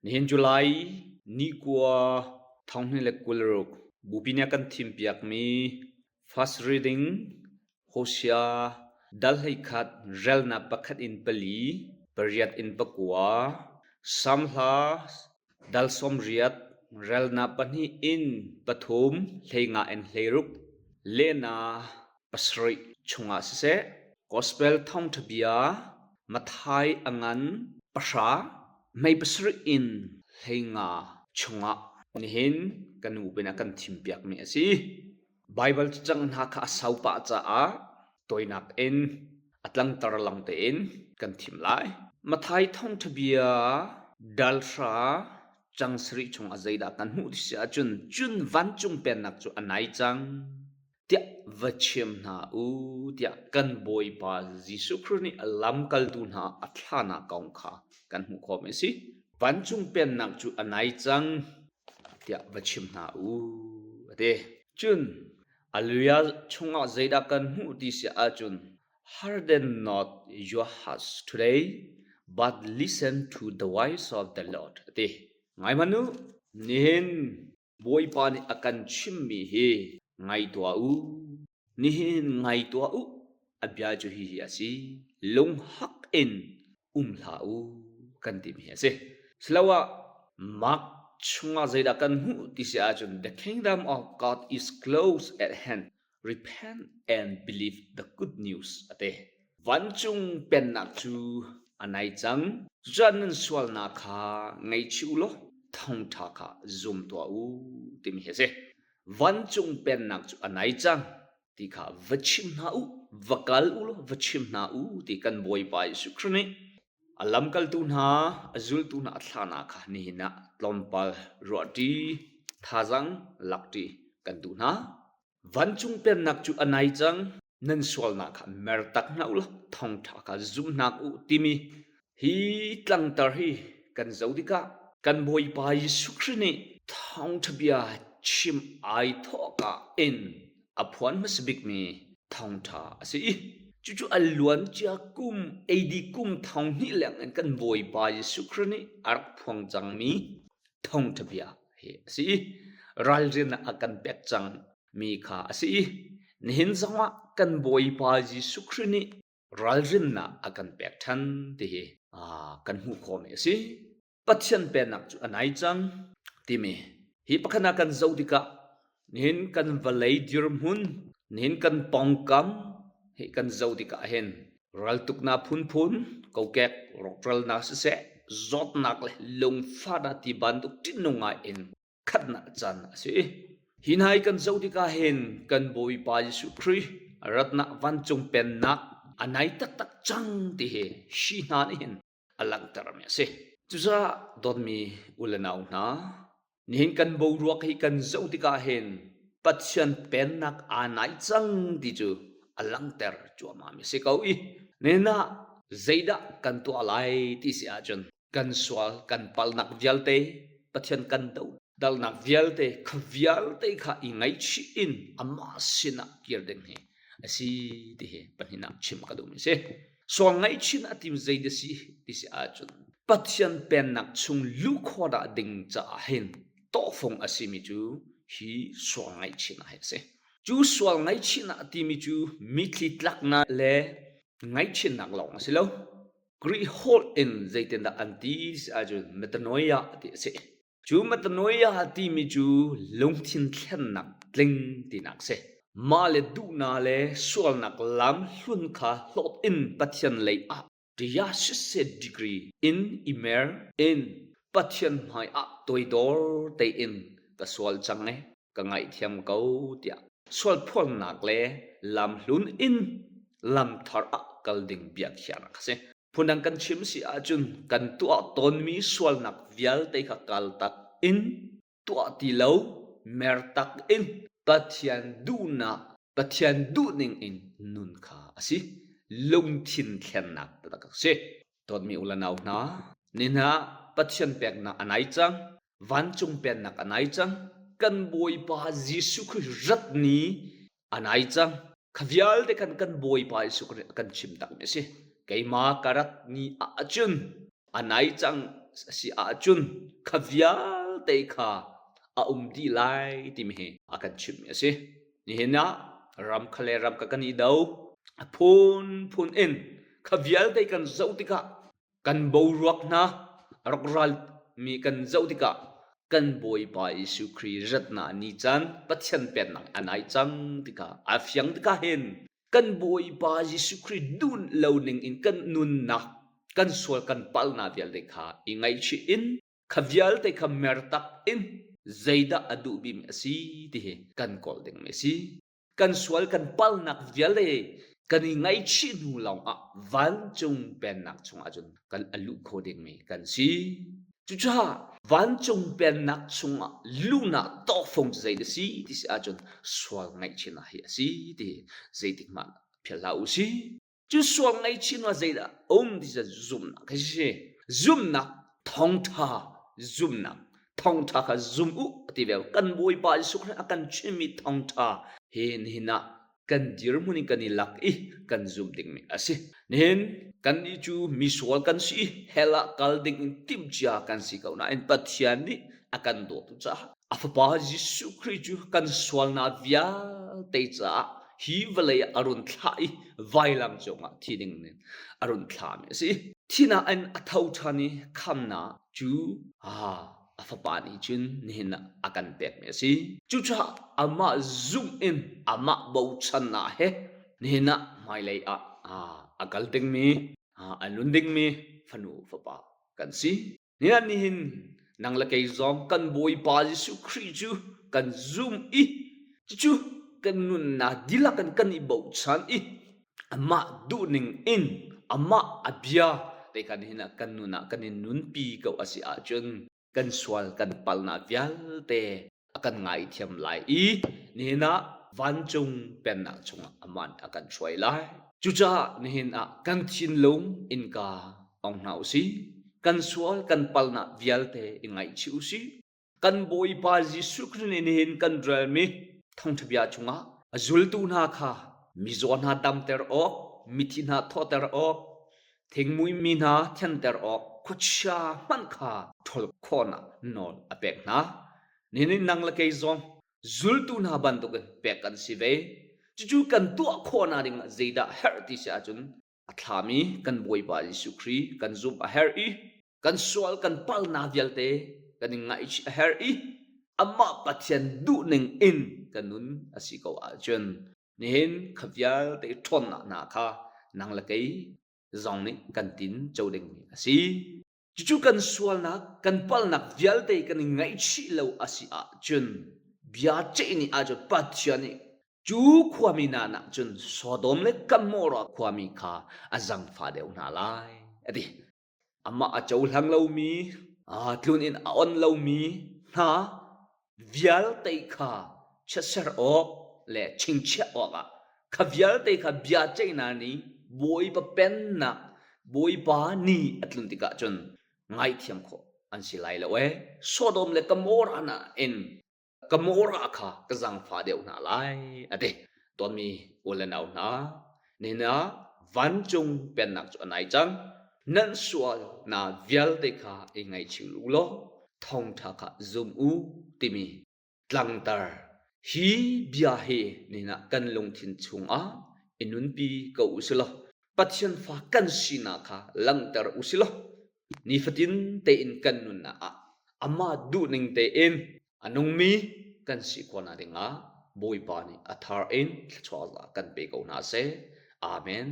Nihin July ni kua 2026 bupi nih a kan thimpiakmi First Reading Hosea dal 11 relnak pakhat in pali, pariat in pakua, Salm hla dal 80 relnak pahnih in pathum, hleinga in hleiruk, lehna pasarih chungah siseh, Gospel thawngṭha bia Matthai a ngan pahra mei pasarih in hleinga chungah nihin ka nu pin ah kan thimpiakmi a si. Baibal cacang hna kha a sau pah caah tawinak in a tlangtar lang tein kan thim lai. Matthai thawngṭha bia dal hra cang sarih chungah zeidah kan hmuh ti si ahcun cun vancung pennak cu a nai cang. tiah va chim hna u tiah kan Bawipa Jesuh Khrih nih a lamkaltu hna a thlahnak kong kha kan hmuh khawhmi a si. Vancung pennak cu a nai cang tiah va chim hna u a ti. Cun Alleluia chungah zeidah kan hmuh ti si ahcun harden not your hearts today but listen to the voice of the Lord a ti. Ngai hmanh u, nihin Bawipa nih a kan chimmi hi ngai tuah u. Nihin ngai tuah u. A bia cu hihi a si. Lunghak in um hlah u kan timi hi a si. Siloah Mark chungah zeidah kan hmuh ti si ahcun the kingdom of God is close at hand. Repent and believe the good news a ti. Vancung pennak cu a nai cang. Cucaah nan sualnak kha ngaichih u law thawngṭha kha zum tuah u timi hi a si. Vancung pennak cu a nai cang ti kha va chim hna u, va kal u law va chim hna u ti kan Bawipa Jesuh Khrih nih a lamkaltu hna, a zultu hna a thlahnak kha nihin ah tlawmpal ruahṭi, thazaang lakṭi kan duh hna. Vancung pennak cu a nai cang, nan sualnak kha mertak hna u law thawngṭha kha zum hna u timi hi tlangtar hi kan zoh tikah kan Bawipa Jesuh Khrih nih thawngṭha bia chim ai thawhka in a phuan hmasa bikmi thawngṭha a si i cucu a luancia kum AD kum thong hnih leng in kan Bawipa Jesuh Khrih nih a rak phuang cangmi thawngṭha bia hi a si i ralrinnak a kan pek cang mi kha a si i nihin zongah kan Bawipa Jesuh Khrih nih ralrinnak a kan pek ṭhan ti hi kan hmuh khawhmi a si. Pathian pennak cu a nai cang timi hi pakhat ah kan zoh tikah nihin kan vawlei dirhmun nihin kan pawngkam hi kan zoh tikah hin raltuknak phunphun kokek rawkralnak siseh zawtnak le lungfahnak ti bantuk ṭihnung ngai in khatnak caan a si. Hi hna hi kan zoh tikah hin kan Bawipa Jesuh Khrih ratnak vancung pennak a nai taktak cang ti hi hi hna nih hin a langhtermi a si. Cucaah dawtmi u le nau hna, nihin kan boruak hi kan zoh tikah hin Pathian pennak aa nai cang ti cu a langhter cuahmahmi a si ko i nihin ah zeidah kan tuah lai ti si ahcun kan sual kan palnak vialte Pathian kan do dalnak vialte kha vialte kha i ngaihchih in amah sinah kir ding hi a si ti hi pahnihnak chim ka duhmi si. Sual ngaihchin a tim zei da si ti si ahcun Pathian pennak chung luh khawh dah ding caah hin tawhfung a simi cu hi sual ngaihchin ah hi a si. Cu sual ngaihchin ah timi cu mitthli tlaknak le ngaihchinnak lawng a si lo. Greek holh in zeitindah an ti si ahcun metanoia ti a si. Cu metanoia timi cu lungthin thlennak tling tinak a si. Mah le duhnak le sualnak lam hlun kha hlawt in Pathian lei ah diasis degree in i mer in Pathian hmai ah toidor tein ka sual cang e ka ngaihthiam ko tiah sualphuannak le lam hlun in lam thar ah kal ding biakhiahnak a si. Phundang kan chim si ahcun kan tuah tawnmi sualnak vialte kha kaltak in tuah ti lo mertak in Pathian duhnak Pathian duhning in nun kha a si. Lungthin thlennak taktak a si. Dawtmi u le nau hna, nihin ah Pathian peknak a nai cang. Vancung pennak a nai cang. Kan Bawipa Jesuh Khrih rat ni a nai cang. Kha vialte khan kan Bawipa Jesuh Khrih a kan chim takmi a si. Keimah ka rat ni ahcun a nai cang. a si ahcun kha vialte kha a um dih lai timi hi a kan chimhmi a si. Nihin ah ram kha le ram kha kan i do. A phunphun in kha vialte kan zoh tikah kan boruak hna a rak ralmi kan zoh tikah kan Bawipa Jesuh Khrih ratnak ni caan Pathian pennak a nai cang tikah a fiang tikah hin kan Bawipa Jesuh Khrih duh lo ning in kan nunnak kan sual kan palhnak vialte kha i ngaihchih in kha vialte kha mertak in zeidah a duh bimi a si ti hi kan kawl dingmi a si. Kan sual kan palnak vialte kan i ngaihchih hnu lawngah vancung pennak chungah cun kan a luh kho dingmi kan si. Cucaah vancung pennak chungah luhnak tawhfung cu zei a si ti si ahcun sual ngaihchihnak hi a si ti zeitik hmanh philh hlah u sih. Cu sual ngaihchih hnu ah zeidah a um ti cu zumhnak hi si. Zumhnak thawngṭha zumhnak thawngṭha kha zum u a ti ve. Kan Bawipa Jesuh Khrih a kan chimmi thawngṭha hi nihin ah kan dirhmun in kan i lak i kan zumh dingmi a si. Nihin kannih cu misual kan si i hell ah kal ding in timhcia kan si ko nain Pathian nih a kan dawt caah a Fapa Jesuh Khrih cu kan sualnak vialte caah hi vawlei ah a run thlah i vailam cungah thi ding in a run thlahmi a si. Thihnak in a tho ṭhan i khamnak cu a fapa nih cun nihin ah a kan pekmi a si. Cucaah amah zumh in amah bochannak he nihin ah hmailei ah a kal dingmi, a nun dingmi fanu fapa kan si. Nihin nihin nang le kei zong kan Bawipa Jesuh Khrih cu kan zum i cucu kan nunnak dihlak in kan i bochan i amah duhning in amah a bia te kha nihin ah kan nun ah kan i nunpi ko a si ahcun kan sual kan palnak vialte a kan ngaithiam lai i nihin ah vancung pennak chungah aman a kan hruai lai. Cucaah nihin ah kan thinlung innka ong hna usih. Kan sual kan palnak vialte i ngaihchih usih. Kan Bawipa Jesuh Khrih nih nihin kan relmi thawngṭha bia chungah a zultu hna kha mizaw hna damter awk, mithi hna thawhter awk, thingmui mi hna thianter awk khuachia hmanh kha ṭhawl khawhnak nawl a pek hna. Nihin nang le kei zong zultu hna bantukin pek kan si ve. Cucu kan tuah khawhnak ding ah zeidah herh ti si ahcun a thlami kan Bawipa Jesuh Khrih kan zumh a herh i kan sual kan palnak vialte kan i ngaihchih a herh i amah Pathian duhning in kan nun a si ko ahcun nihin kha vialte ṭhawnnak hna kha nang le kei zong nih kan tin co dingmi a si. Cucu kan sualnak, kan palnak vialte kan i ngaihchih lo a si ahcun bia ceih ni ahcun Pathian nih cu khuami hna nak cun Sodom le Gomorrah khuami kha a zangfah deuh hna lai a ti. Amah a cohlang lomi, tlun in a on lomi hna vialte kha chiatser awk le chingchiah awkah kha vialte kha bia ceihnak nih Bawipa pennak Bawipa ni a tlun tikah cun ngaihthiam khawh an si lai lo ee. Sodom le Gomorrah nain Gomorrah kha ka zaangfah deuh hna lai a ti. Dawtmi u le nau hna, nihin ah vancung pennak cu a nai cang. Nan sualnak vialte kha i ngaihchih u law thawngṭha kha zum u timi tlangtar hi bia hi nihin ah kan lungthin chungah i nunpi ko u sih law Pathian fa kan sinak kha langhter u sih law nifatin tein kan nunnak ah amah duhning tein a nungmi kan si khawhnak dingah Bawipa nih a thar in thluachuah kan pe ko hna seh. Amen.